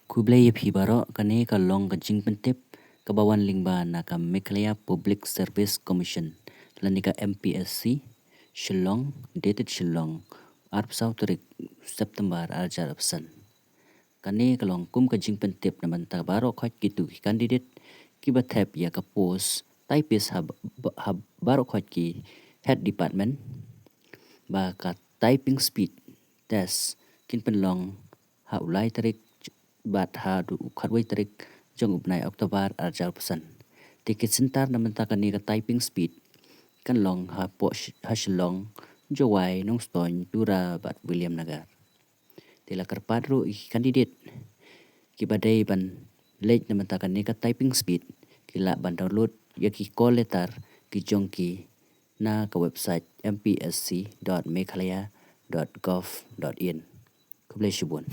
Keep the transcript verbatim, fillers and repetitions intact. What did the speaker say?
Khublei ïa phi baroh, kane ka long ka jingpyntip kaba wan lyngba na ka Meghalaya Public Service Commission lane ka M P S C, Shillong, dated Shillong, arphew saw tarik September arhajar arphew san. Kane ka long kum ka jingpyntip na bynta baroh khoit kito ki candidate kiba thep ïa ka post typist ha, ha baroh khoit ki head department, ba ka typing speed test kin pynlong ha u lai tarik bad haduh u khatwei tarik jong u bnai October arhajar arphew san. Te ki center na bynta kane ka typing speed kan long hapoh Sh-, ha Shillong, Jowai, Nongstoiñ, Tura bad Williamnagar. Te la kyrpad ruh ïa ki candidate kiba dei ban leit na bynta kane ka typing speed ki lah ban download ïa ki call letter ki jong ki na ka website M P S C dot meghalaya dot gov dot in. Khublei shibun.